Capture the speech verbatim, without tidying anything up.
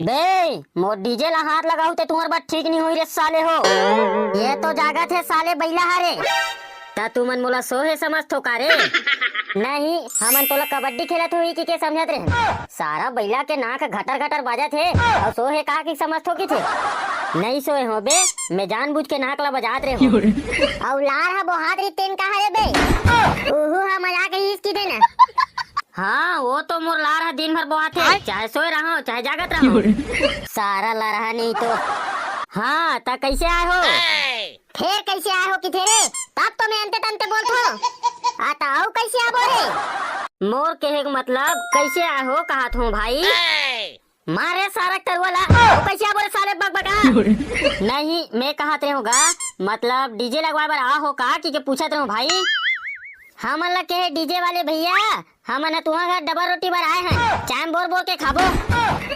बे, मोर डीजे ला हाथ लगाहू ते तुम्हर बर ठीक नहीं होई रे साले हो। ये तो जागत हे साले बइला हरे। त तुमन मोला सोहे समझथो का रे? नहीं, हमन तोला कबड्डी खेलत होही कि के समझत रहे। सारा बइला के नाक घटर घटर बाजत हे, अउ सोहे का कि समझथो कि थे? नहीं सोए हो बे, मैं जानबूझ के नाक ला बजात रहे हो। अउ लार हा बोहात रही तेन का हरे बे? उहू हा मजाक ही इसकी देना। हाँ, वो तो मोर लार हा दिन भर बोहात हे, चाहे सोए रहो, चाहे जागत रहो। सारा लार हा नहीं तो। हाँ, त कैसे आए हो? फेर कैसे आए हो कि थे रे? तब तो मैं अंते तंते बोलत हो। आ त अउ कैसे आबो रे? मोर कहे के मतलब कैसे आए हो कहत हूँ भाई। मारे सारा तरुआ ला, अउ कैसे आबो रे साले बकबका? नहीं, मैं कहत रहे हूँ गा, मतलब डीजे लगवाए बर आ हो का कि के पूछत रहे हूँ भाई। हमन ला कहे डीजे वाले भैया, हमन ह तुहा घर डबल रोटी बर आए हैं, चाम बोर बोर के खाबो।